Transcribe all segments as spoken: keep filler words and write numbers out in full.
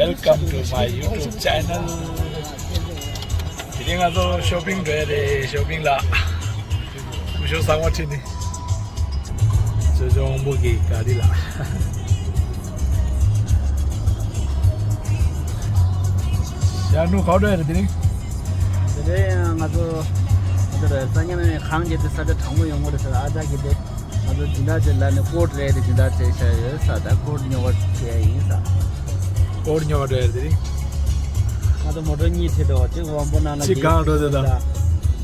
Welcome to my YouTube channel. དེ་རིང་ང་ཚོ་ཤོ་པིང་འགྲོ་ཡ་རེད། ཤོ་པིང་ལ་སྐུ་ཞབས་གསང་བ་ཁྲིད་ནི། ཅོ་ཅོ་དབང་པོ་གི་ག་རི་ལ། ཡ་ནུ་ག་འགྲོ་ཡ་རེད་དེ་རིང་། དེ་རིང་ང་ཚོ་འདིར་ས་ཉམས་ནས་གངས་རྒྱལ་དུ་ས་ཆ་གྲང་མོ་ཡོང་གི་རེད་ཟེར། ཨ་ཅག་གིས་དེ་ང་ཚོ་སྦྱིན་བདག་ཅིག་ལ་ནི་ཀོཊ་རེད་དེ་སྦྱིན་བདག་བྱས་བཞག་ཡོད་ས། ད་ཀོཊ་ཉོ་བར་བྱས་ཡིན་ས། ཀོཊ་ཉོ་བར་འགྲོ་ཡ་དེ་རིང་། ང་ཚོ་མོ་ཊ་གཉིས་ཁྲིད་འགྲོ་བ་གཅིག་དབང་པོ་ནང་ལ་གཅིག་གངས་འགྲོ་དེ་དང་།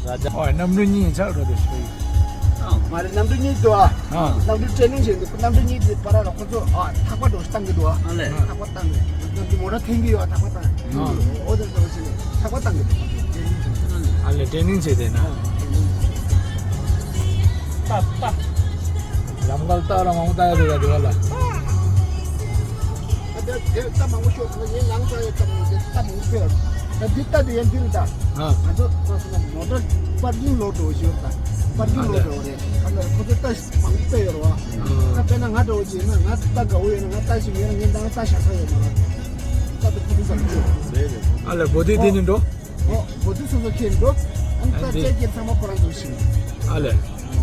ར་ཇ། ཨོ་གནམ་གྲུ་གཉིས་ཆགས་འགྲོ་དེ་ཤོད་ཡིན། ང་རེ་གནམ་གྲུ་གཉིས་འདུག་ཨ། གནམ་གྲུ་ཊེ་ནིང་བྱེད་འདུག་གནམ་གྲུ་གཉིས་དེ་བར་ལ་ཁོ་ཚོ་ཨ་ཐག་པ་འགྲོ་བཏང་གི་འདུག་ཨ། ཨ་ལས། ཐག་པ་བཏང་གི་འདུག་མོ་ཊ་འཐེན་གི་ཡོད་ཨ། ཐག་པ་བཏང་། ཨོ་དེ་འགྲོ་བྱེད་ནས་ཐག་པ་བཏང་གི་འདུག་ཨ་ལས་ཊེ་ནིང་བྱེད་དེ་ན། ལམ་ཁར་སྟག་ར་མང་པོ་ལྟ་ཡ་འདུག་ཡ་འདུག་ཨ་ལ། ཨ་དེ་དེ་རྟ་མང་པོ་ཤོར་སོང་། ངས་ལངས་ས་ཡོད་ཙམ་ཡོད་དེ་རྟ་མང་པོ་ཤོར། ད་འདི་ལྟ་དེ་ཡང་འདི་རེད་ད། ང་ཚོ་ཁོ་སོང་ན་མོ་ཊ་པར་ཀིང་ལོ་འགྲོ་ཞིག་ཡོད་ད། པར་ཀིང་ལོ་འགྲོ་རེད། ཨ་ལ་ཁོ་ཚོ་རྟ་མང་པོ་ཡོད་རེད་བ། ད་དཔེར་ན་ང་འདྲ་བོ་ཅིག་ཡིན་ན་ང་རྟ་དགའ་བོ་ཡོད་ན་ང་རྟ་ཞིག་ཡོད་ན་ངས་ད་རྟ་བཞག་ས་ཡོད་མ་རེད། རྟ་དེ་ཁོ་ཚོ་ཟ་གི་ཡོད། ཨ་ལ་བོ་དེ་དེ་ནས་འགྲོ། ཨོ་བོ་དེ་སོ་སོ་ཁྱེར་འགྲོ། ཨ་ནི་རྟ་ཨ་འདི་ཅག་གི་ཚང་མ་ཁོ་རང་ཚོ་ཞིག་ཨ་ལ།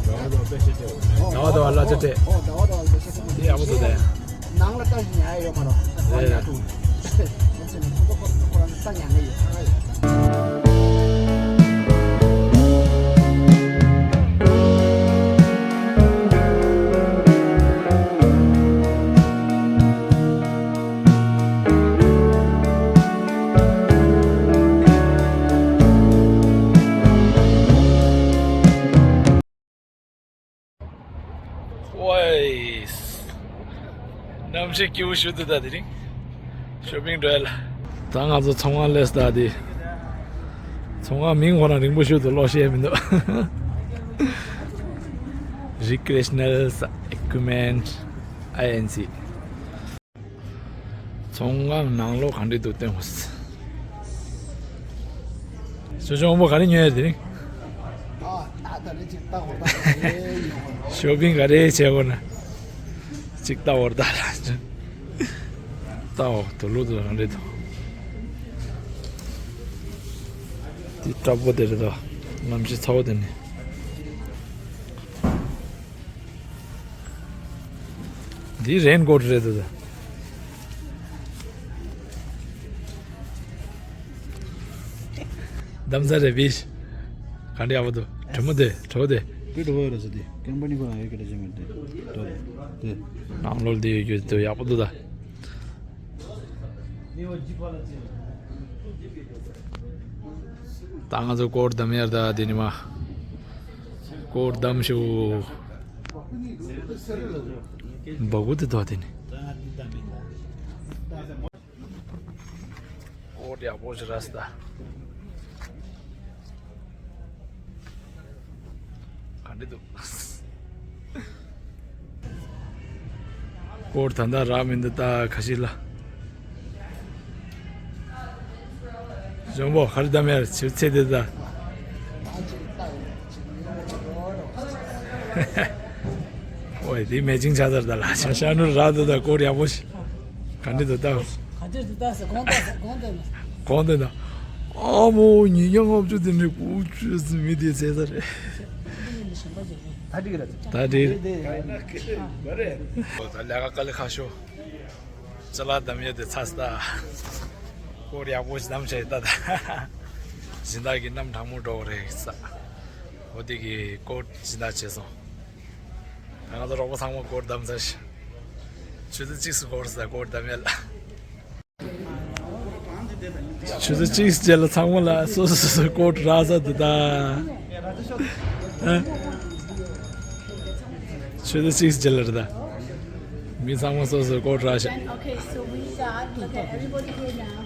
ཟླ་བ་ཟླ་བ་གླ་ཆ་སྤྲད། ཨོ་ཟླ་བ་ཟླ་བ་གླ་ཆ་སྤྲད། དེ་ཡག་པོ་འདུག་ད། ནང་ལ་ལྟ་ཞིག་ཉར་ཡ་ཡོད་མ་རེད། ཨེ། ཁོ་ཚོ་ཁོ་རང་ལྟ་ཉར་ཡ་ཡོད་ཁ་ཡོད། ཝའི། གནམ་གཤིས་སྐྱིད་པོ་ཞིག་འདུག་ད་དེ་རིང་། ཤོ་པིང་འགྲོ་ཡ་ལ། ད་ང་ཚོ་ཚོང་ཁང་སླེབས་ད་དེ། ཚོང་ཁང་མིང་ཁོ་རང་རིང་པོ་ཞིག་འདུག་ཀློག་ཤེས་མི་འདུག Recreational Equipment I N C། ཚོང་ཁང་ནང་ལོགས་ག་འདྲ་འདུག་སྟོན་དགོས། ཅོ་ཅོ་དབང་པོ་ག་རེ་ཉོས་ཡོད་དེ་རིང་། ཨ་ད་ད་རེ་ཅིག་ལྟ་བར་ད་རེ་ཡོང་བ། ཤོ་པིང་ག་རེ་བྱས་དགོས་ན། ཅིག་ལྟ་བར་ད་ལ། ལྟ་འོ་དུ་ལུ་དུ་ག་འདྲ་འདུག་དེ་སྐྲ་པོ་དེ་རེད་ད། གནམ་གཤིས་ཚ་བོ་དེ་ནི། འདི་རེན་ཀོཊ་རེད་འདུག་ད། གདམ་ས་རེད་བིས། ག་འདྲ་ཡག་པོ་འདུག་དྲི་མོ་དེ་གྲོ་དེ། དེ་གྲོ་བོ་རེད་ཟེར་དེ་ཀམ་པ་ནི་ཁོ་རང་ཡོད་ཀྱི་རེད་ཟེར་མི་དེ་གྲོ་དེ། ནང་ལོགས་དེ་ཡོད་རྒྱུ་དེ་ཡག་པོ་འདུག་ད། ད་ང་ཚོ་ཀོཊ་གདམ་ཡར་ད་དེ་ནི་མ། ཀོཊ་གདམ་ཤོག་བ་གུ་དེ་དོ་དེ་ནི། ཀོཊ་ཡག་པོ་ཞིག་རག་སོང་ད། ག་འདྲ་འདུག་ཀོཊ་ད་ལྟ་རག་མི་འདུག་ད་ཁ་ཤས་ལ། ཇོན་པོ་ག་རེ་གདམ་ཡ་རེད་ཚེ་འདི་ད། ཨོའི་དེ་མེ་ཅིང་ཆ་ཚར་ད་ལ་ཤ་ཤ་ནུ་རག་འདུག་ད་ཀོཊ་ཡག་པོ་ཞིག་ག་འདྲ་འདུག་ད། ག་འདྲ་འདུག་ད་ཟེར་གོང་ད་ཟེར་གོང་ད་ན། གོང་ད་ན། ཨ་མོ་ཉིས་བརྒྱ་ལྔ་བཅུ་དེ་འདྲའི་ཀོཊ་ཆུ་མི་དེ་ཟེར་ས་རེད། ད་འགྲིག་རེད། ད་འགྲིག་རེད། ད་ལས་ཀ་དཀའ་ལས་ཁག་ཤོ། ཅ་ལག་གདམ་ཡས་དེ་ཚར་ས་ད། ཀོཊ་ཡག་པོ་ཞིག་གདམ་བྱས་ད་ད། སྦྱིན་བདག་གི་གནམ་གྲང་མོ་འགྲོ་གི་རེད་ས། འོ་དེ་གི་ཀོཊ་སྦྱིན་བདག་བྱས་སོང་། ད་ང་ཚོ་རོགས་པ་ཚང་མ་ཀོཊ་གདམ་ཚར་ཤག་ཆུ་ཚོད་གཅིག་སུ་འགོར་ས་ཀོཊ་གདམ་ཡས་ལ། ཆུ་ཚོད་གཅིག་རྗེས་ལ་ཚང་མ་ལ་སོ་སོ་སོ་སོ་ཀོཊ་རག་ས་འདུག་ད། ཨ། ཆུ་ཚོད་གཅིག་རྗེས་ལ་རེད་ད། མི་ཚང་མ་སོ་སོ་ཀོཊ་རག་ཤག Okay, so we got, okay, everybody here now.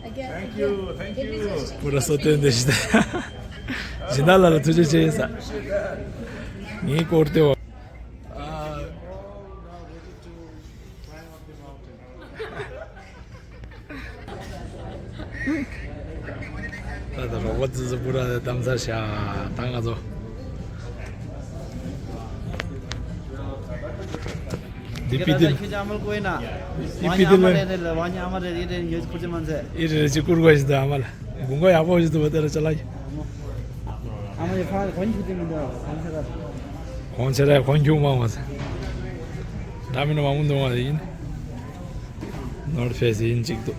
Again, again. Thank you, thank you. པུ་ར་སོ་སྟོན་དེ་ཞིག་ད། སྦྱིན་བདག་ལགས་ལ་ཐུགས་རྗེ་ཆེ་ས། ངའི་ཀོཊ་དེ་བ། ད་ལྟ་རོགས་པ་ཙི་ཙི་པུ་ར་གདམ་ཚར་ཤག་ད་ང་ཚོ། འདི་པི་ཏི་ལ། ཁྱོད་ཅག་ཨ་མ་ལ་བསྐུར་ན། ཨི་པི་ཏི་ལ། ཝང་ཉི་ཨ་མ་རེ་རེ་ལ་ཝང་ཉི་ཨ་མ་རེ་རེ་རེ་ཉོས་བསྐུར་ཅི་མ་ཟེར། ཨི་རེ་རེ་ཅིག་བསྐུར་དགོས་ཞིག་འདུག་ཨ་མ་ལ། དགུན་ཁ་ཡག་པོ་ཞིག་འདུག་བ་དེ་ར་ཅ་ལག་ཨ་མ་ཡི་ཕ་གོན་ཆུ་དེ་མི་འདུག་གོན་ཆེ་ར། གོན་ཆེ་ར་གོན་ཁྱུག་མ་མ་ཟེར། ད་མི་ནི་མ་མུ་འདུག་མ་ཡིན། ནོར་ཕེ་སི་ཡིན་ཅིག་འདུག་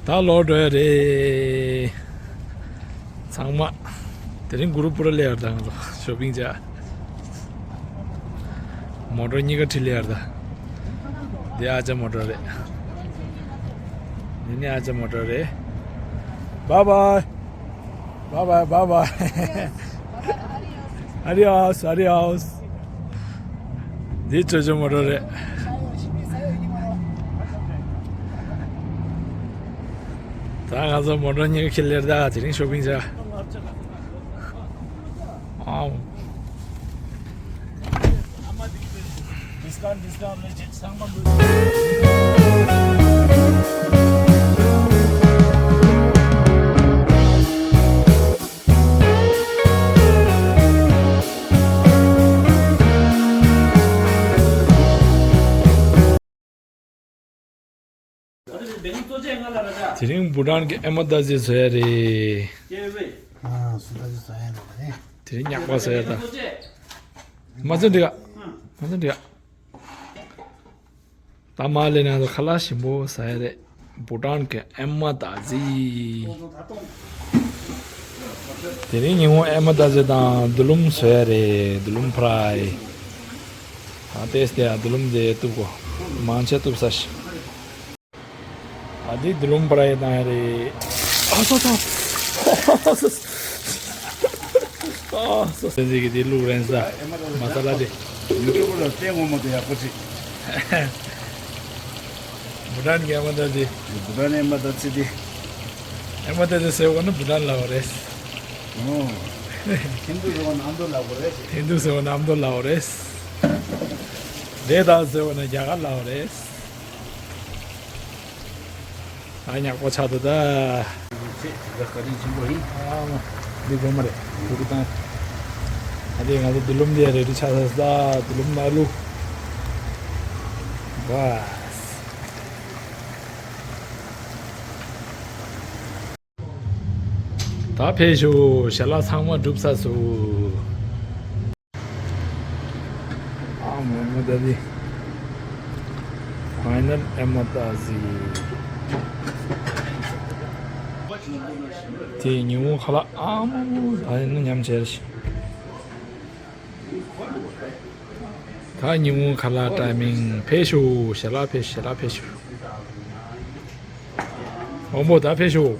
ད་ལོག་འགྲོ་ཡ་རེད། ཚང་མ། དེ་རིང་གུ་རུ་པུ་ར་ལེ་ཡར་དང་ལོ་ཤོ་པིང་བྱ། མོ་ཊ་གཉིས་ཀ་ཁྲིད་ལེ་ཡར་དང་། འདི་ཨ་ཅག་མོ་ཊ་རེད། འདི་ནི་ཨ་ཅག་མོ་ཊ་རེད། Bye bye. Bye bye, bye bye. Adios, adios. འདི་ཅོ་ཅོ་མོ་ཊ་རེད། ད་ང་ཚོ་མོ་ཊ་གཉིས་ཁྱེར་ལེར་ད་དེ་རིང་ཤོ་པིང་བྱ། ཨའོ། ཌིས་ཀའུན་ཊི་ཌིས་ཀའུན་ཊི་ལ་ཅེ་ཚང་མ་འདུག་དེ་རིང་བུ་ཊན་གྱི་ཨེ་མ་ད་ཟི་བཟོ་ཡ་རེད། ཨ། སུ་ད་ཟི་བཟོ་ཡ་རེད། དེ་རིང་ཉག་པ་བཟོ་ཡ་ད། མ་ཚད་འགྲིག་ག་མ་ཚད་འགྲིག་ག་ད་མ་ལས་ན་ཁ་ལག་ཞིམ་པོ་བཟོ་ཡ་རེད། བུ་ཊན་གྱི་ཨེ་མ་ད་ཟི། དེ་རིང་ཉིན་མོ་ཨེ་མ་ད་ཟི་དང་དུ་ལུམ་བཟོ་ཡ་རེད། དུ་ལུམ་ཕ་རའི། ད་ཏེས་ཏེ་ཡ་དུ་ལུམ་ཟེ་ཏུ་གོ། མང་ཆེ་ཏུ་ས་ཤི། ཨ་དེ་དུ་ལུམ་པ་ར་ཡེ་དང་རེད། ཨ་སོ་སོ། ཨ་སོ་སོ། ཨ་སོ་སོ་ཟེ་གི་དེ་ལུག་རན་ས། མ་ས་ལ་དེ། ཡུ་ཊུབ་ལ་ལྟད་མོ་མ་དེ་ཡག་པོ་ཅིག་བུ་ཊན་གྱི་ཨ་མ་ད་དེ། བུ་ཊན་ཨ་མ་ད་ཚི་དེ། ཨ་མ་ད་དེ་ཟེར་བ་ན་བུ་ཊན་ལ་བ་རེད། ཨོ། ཧིན་དུ་ཟེར་བ་ན་ཨ་མདོ་ལ་བ་རེད། ཧིན་དུ་ཟེར་བ་ན་ཨ་མདོ་ལ་བ་རེད། དེ་ད་ཟེར་བ་ན་རྒྱ་གར་ལ་བ་རེད། ཨ་ཉག་པོ་ཆགས་འདུག་ད། ཚེ་དེ་ག་བཀའ་དྲིན་ཆེན་པོ་ཡིན། ཨ་མ། འདི་དགོས་མ་རེད། འདི་གི་བཏང་། ཨ་དེ་ང་ཚོ་དུ་ལུམ་འདི་རེ་ཌི་ཆགས་ས་ད་དུ་ལུམ་ན་ལུ། བས། ད་ཕེབས་ཤོག་ཞལ་ལག་ཚང་མ་གྲུབ་ཚར་སོང་། ཨ་མོ་མོ་ད་དེ། ཕའི་ནལ་ཨེ་མ་ད་ཟི། དེ་ཉིན་མོ་ཁ་ལག་ཨ་མོ་ད་ཡིན་ན་ཉམས་བྱས་རེད། ད་ཉིན་མོ་ཁ་ལག་ཊའི་མིང་ཕེབས་ཤོག་ཞལ་ལག་ཕེབས་ཞལ་ལག་ཕེབས་ཤོག་ཨོ་མོ་ད་ཕེབས་ཤོག